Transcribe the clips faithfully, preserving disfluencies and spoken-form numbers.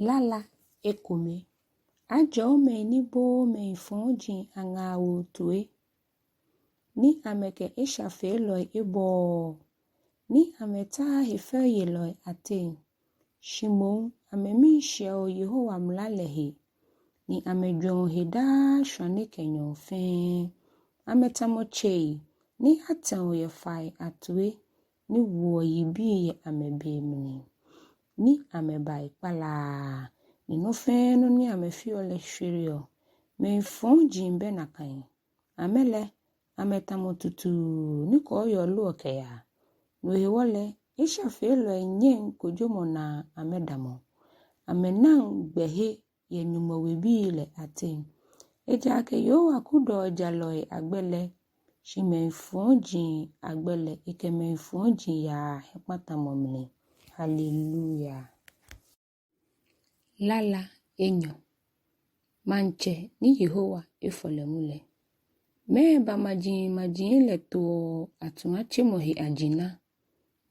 Lala ekome. Ajɔɔ mɛi ni booo mɛi fɔji aŋaawoo toi, ni amɛkɛ eshafeelɔi ebɔɔɔ, ni amɛtaaa hefɛoyelɔi ateŋ. Shi moŋ amɛmiisheɔ Yehowa mla lɛ he, ni amɛjwɛŋɔ he daa shwane kɛ nyɔɔŋ fɛɛ. Amɛtamɔ tsei ni atɛo yɛ fai atoi, ni woɔ yibii yɛ amɛbe mli, ni amɛbai kpalaaa, ni nɔ fɛɛ nɔ ni amɛfeɔ lɛ shwereɔ. Mɛi fɔji bɛ nakai. Amɛ lɛ, amɛtamɔ tutuu ni kɔɔyɔɔ loɔ kɛyaa. No hewɔ lɛ, eshafeelɔi nyɛŋ kojomɔ naa amɛdamɔ. Amɛnaŋ gbɛhe yɛ Nyɔŋmɔ webii lɛ ateŋ. Ejaakɛ Yehowa kudɔɔ jalɔi agbɛ lɛ, shi mɛi fɔji agbɛ lɛ, ekɛ mɛi fɔji yaa hiɛkpatamɔ mli. Haleluya. Lala enyɔ. Maŋtsɛ ni Yehowa efɔ lɛ mu lɛ. Mɛɛba majimaji lɛ toɔ atuatsemɔ he ajina?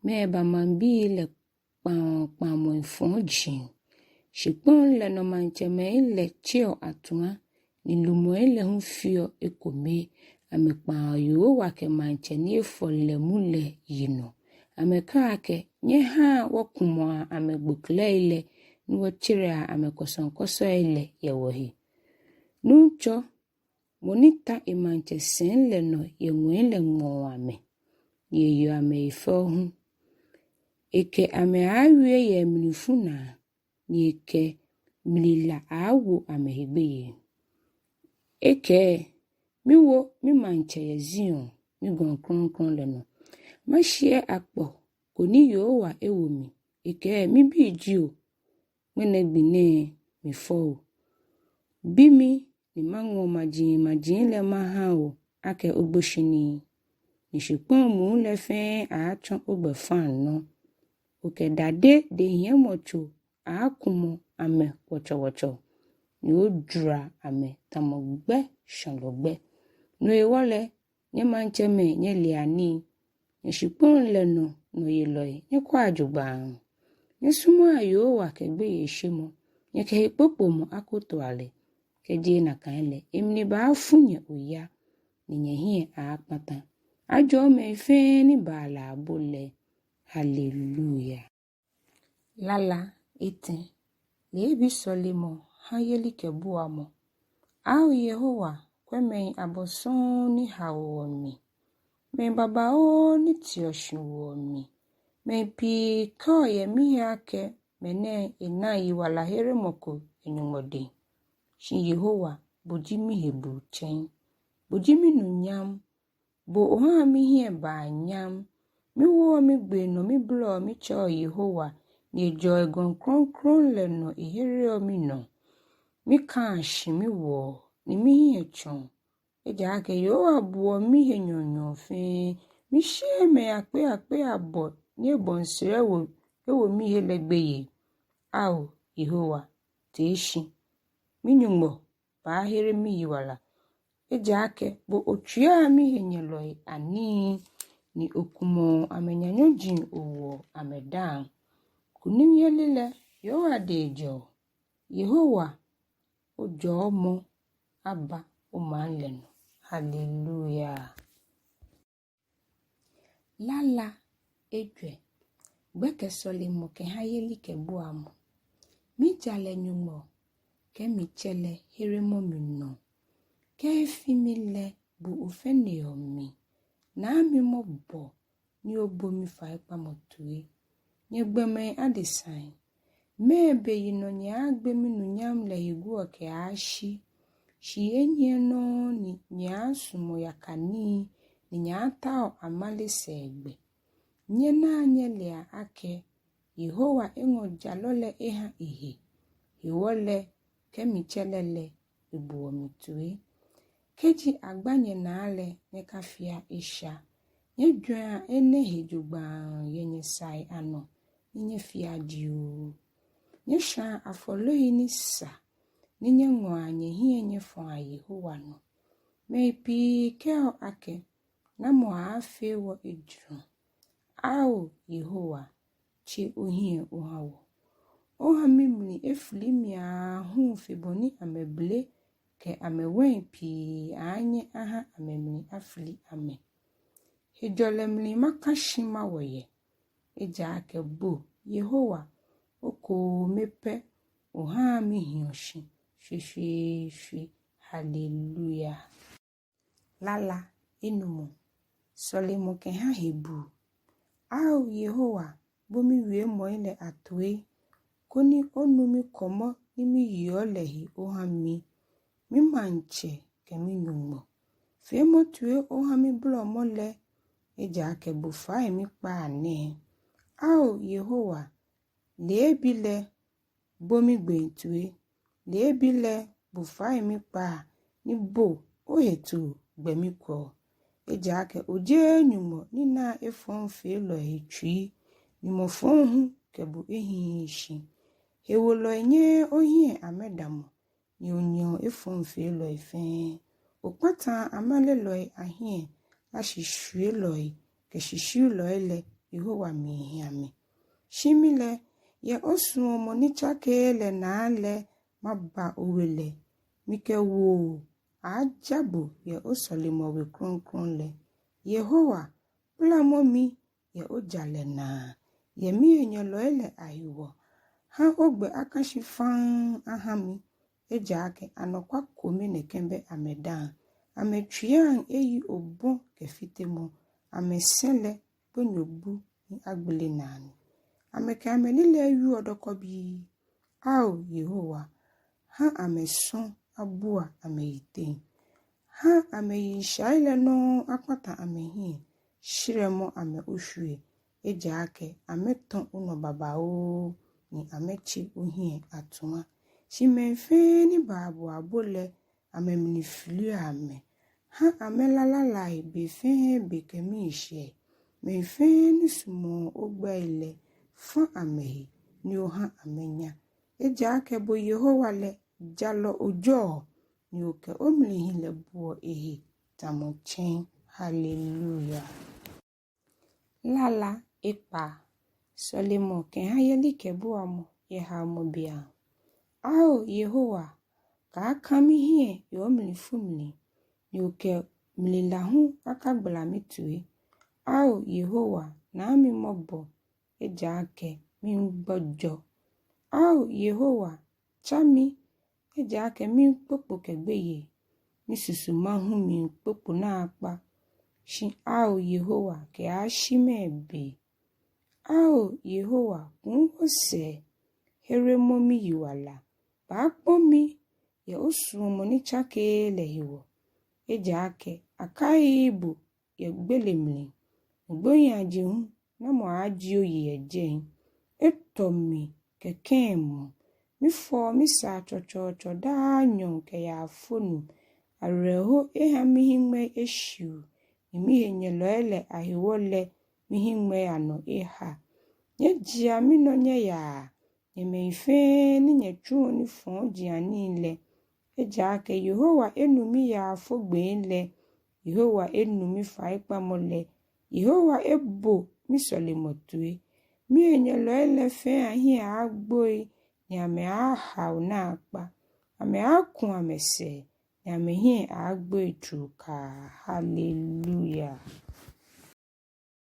Mɛɛba maŋbii lɛ kpaŋɔ kpaŋmɔi fɔji? Shikpɔŋ lɛ nɔ maŋtsɛmɛi lɛ tseɔ atua, ni lumɛi lɛ hu feɔ ekome. Amɛkpaŋɔ Yehowa kɛ maŋtsɛ ni efɔ lɛ mu lɛ yinɔ. Amɛkɛɔ akɛ, nyɛhaa wɔkumɔa amɛgboklɛi lɛ, ni wɔtserea amɛkɔsɔŋkɔsɔi lɛ yɛ wɔhe. Nuŋtsɔ, mɔ ni ta emaŋtsɛ sɛi lɛ nɔ yɛ ŋwɛi lɛ ŋmɔɔ amɛ, ni eyeɔ amɛhe fɛo hu. Ekɛ amɛ aaawie yɛ mlifu naa, ni ekɛ mlila aaawo amɛhe gbeyei. Ekɛɛ, miwo mimaŋtsɛ yɛ Zion, migɔŋ krɔŋkrɔŋ lɛ nɔ. Mashiɛ akpɔ ko ni Yehowa ewo mi. Ekɛɛ, mibi ji o, ŋmɛnɛ gbi nɛɛ mifɔ o. Bi mi, ni maŋɔ majimaji lɛ maha o akɛ ogboshinii, ni shikpɔŋ muu lɛ fɛɛ aaatsɔ ogbɛfaŋnɔ. Okɛ dade dehiɛmɔtso aaakumɔ amɛ wɔtsɔwɔtsɔ, ni ojwara amɛ tamɔ gbɛ shɔlɔ gbɛ. No hewɔ lɛ, nyɛ maŋtsɛmɛi, nyɛlea nii, nyɛ shikpɔŋ lɛ nɔ nɔyelɔi, nyɛkwɛa jogbaŋŋ. Nyɛsumɔa Yehowa kɛ gbeyeishemɔ, nyɛkɛ hekpokpomɔ akotoa lɛ. Kɛjeee nakai lɛ, emli baafu nyɛ oya, ni nyɛhiɛ aaakpata. Ajɔɔ mɛi fɛɛ ni baa lɛ abo lɛ. Haleluya. Lala etɛ. Leebi sɔlemɔ ha yelikɛbuamɔ. Ao Yehowa, kwɛ mɛi abɔ sɔŋŋ ni haoɔ mi, mɛi babaoo ni teɔ shi woɔ mi. Mɛi pii kɛɔ yɛ mihe akɛ mɛnɛ enaŋ yiwalaheremɔ ko yɛ Nyɔŋmɔ dɛŋ. Shi Yehowa, bo ji mihebutsɛŋ, bo ji minunyam, bo ohaa mihiɛ baa nyam. Miwoɔ migbee nɔ mibolɔɔ mitsɛɔ Yehowa, ni ejɛɔ egɔŋ krɔŋkrɔŋ lɛ nɔ ehereɔ minɔ. Mikaa shi miwɔɔ, ni mihiɛ tsɔɔ, ejaakɛ Yehowa buɔ mihe nyɔɔŋnyɔɔŋ fɛɛ. Misheee mɛi akpeiakpei abɔ ni ebɔ nsrɛwo ewo mihe lɛ gbeyei. Ao Yehowa, tee shi. Mi-Nyɔŋmɔ, baahere miyiwala, ejaakɛ bo otswiaa mihenyɛlɔi anii, ni okumɔɔ amɛnyanyɔji owoɔ amɛ daaŋ. Kunimyeli lɛ, Yehowa dɛŋ ejɛɔ. Yehowa, ojɔɔmɔ aba omaŋ lɛ nɔ. Haleluya. Lala ejwɛ. Gbɛkɛ sɔlemɔ kɛha yelikɛbuamɔ. Mijalɛ Nyɔŋmɔ, kɛ mitsɛ lɛ heremɔ mi nɔ. Kɛ efi mi lɛ, bo ofɛneɔ mi. Naa mi mɔbɔ ni obo mifaikpamɔ toi. Nyɛ gbɔmɛi adesai, mɛɛ beyinɔ nyɛaagbe minunyam lɛ he guɔ kɛyashi? Shii enyiɛ nɔŋŋ ni nyɛaasumɔ yaka nii, ni nyɛaatao amale sɛɛ gbɛ. Nyɛnaa nyɛlea akɛ Yehowa eŋɔ jalɔ lɛ eha ehe. Hewɔ lɛ, kɛ mitsɛ lɛ lɛ, ebuɔ mi toi. Kɛji agba nyɛnaa lɛ, nyɛkafea esha. Nyɛjwɛŋa enɛ he jogbaŋŋ yɛ nyɛsai anɔ, ni nyɛfea dioo. Nyɛshãa afɔlei ni sa, ni nyɛŋɔa nyɛhiɛ nyɛfɔ̃a Yehowa nɔ. Mɛi pii kɛɔ akɛ, namɔ aaafee wɔ ejurɔ? Ao Yehowa, tse ohiɛ oha wɔ. Oha mimli efili mi aahu fe bɔ ni amɛbele kɛ amɛwain pii aaanyɛ aha amɛmli afili amɛ. Hejɔlɛ mli maka shi mawɔ yɛ, ejaakɛ bo, Yehowa, okoome pɛ ohaa mihiɔ shi shweshweeshwe. Haleluya. Lala enumɔ. Sɔlemɔ kɛha hebuu. Ao Yehowa, bo miwiemɔi lɛ atoi, koni onu mikɔmɔ ni miyeɔ lɛ he oha mi, mimaŋtsɛ kɛ mi-Nyɔŋmɔ. Feemɔ toi oha mibolɔmɔ lɛ, ejaakɛ bo fai mikpaa nɛɛ. Ao Yehowa, leebi lɛ bo migbee toi. Leebi lɛ bo fai mikpaa, ni bo ohetoo gbɛ mikwɛɔ. Ejaakɛ ojeee Nyɔŋmɔ ni naa efɔŋfeelɔi he tsui, ni mɔ fɔŋ hu kɛ bo ehiii shi. Hewolɔi nyɛɛɛ ohiɛ amɛdamɔ, ni onyɛɔ efɔŋfeelɔi fɛɛ. Okpataa amalelɔi ahiɛ, ashishwielɔi kɛ shishiulɔi lɛ, Yehowa miihi amɛ. Shi mi lɛ, yɛ osuɔmɔ ni tsakeee lɛ naa lɛ, maba owe lɛ. Mikɛ woo aaaja bo yɛ osɔlemɔwe krɔŋkrɔŋ lɛ. Yehowa, kplamɔ mi yɛ ojalɛ naa, yɛ mihenyɛlɔi lɛ ahewɔ. Ha ogbɛ aka shi faŋŋ aha mi, ejaakɛ anɔkwa kome nɛkɛ bɛ amɛdaaŋ. Amɛtsuiiaŋ eyi obɔ kɛ fitemɔ, amɛsɛɛ lɛ gbonyobu ni agbele naa ni. Amɛkɛ amɛlilɛi wieɔ dɔkɔbii. Ao Yehowa, ha amɛsɔ abua amɛyiteŋ. Ha amɛyiŋshai lɛ nɔŋŋ akpata amɛhiɛ, shɛrɛmɔ amɛ oshwie, ejaakɛ amɛtɔ onɔ babaoo, ni amɛtse ohiɛ atua. Shi mɛi fɛɛ ni baa bo abo lɛ, amɛmli filiɔ amɛ. Ha amɛla lalai be fɛɛ be kɛ miishɛɛ. Mɛi fɛɛ ni sumɔɔ ogbɛi lɛ, fa amɛhe ni oha amɛnya. Ejaakɛ bo Yehowa lɛ, jalɔ ojɔɔ, ni okɛ omlihilɛ buɔ ehe tamɔ tsɛŋ. Haleluya. Lala ekpaa. Sɔlemɔ kɛha yelikɛbuamɔ yɛ haomɔ beiaŋ. Ao Yehowa, kaaka mihiɛ yɛ omlifu mli, ni okɛ mlila hu akagbala mitoi. Ao Yehowa, naa mi mɔbɔ, ejaakɛ miigbɔjɔ. Ao Yehowa, tsa mi, ejaakɛ miikpokpo kɛ gbeyei. Misusuma hu miikpokpo naakpa. Shi ao Yehowa, kɛyashi mɛɛ be? Ao Yehowa, kuu osɛɛ, heremɔ miyiwala. Baakpɔ mi yɛ osuɔmɔ ni tsakeee lɛ hewɔ. Ejaakɛ akaiii bo yɛ gbele mli, ni gbohiiaje hu, namɔ aaajie oyi yɛ jɛi? Etɔ mi kɛ kɛɛmɔ. Mifɔɔ misaa tsɔtsɔɔtsɔ daa nyɔɔŋ kɛ yaafonu. Awerɛho eha mihiŋmɛi eshiu, ni mihenyɛlɔi lɛ ahewɔ lɛ mihiŋmɛi anɔ eha. Nyɛjea minɔ nyɛyaa, nyɛ mɛi fɛɛ ni nyɛtsuɔ nifɔɔjianii lɛ. Ejaakɛ Yehowa enu miyaafo gbee lɛ, Yehowa enu mifaikpamɔ lɛ, Yehowa ebo misɔlemɔ toi. Mihenyɛlɔi lɛ fɛɛ ahiɛ aaagboi, ni amɛaahao naakpa. Amɛaaku amɛsɛɛ, ni amɛhiɛ aaagboi trukaa. Haleluya.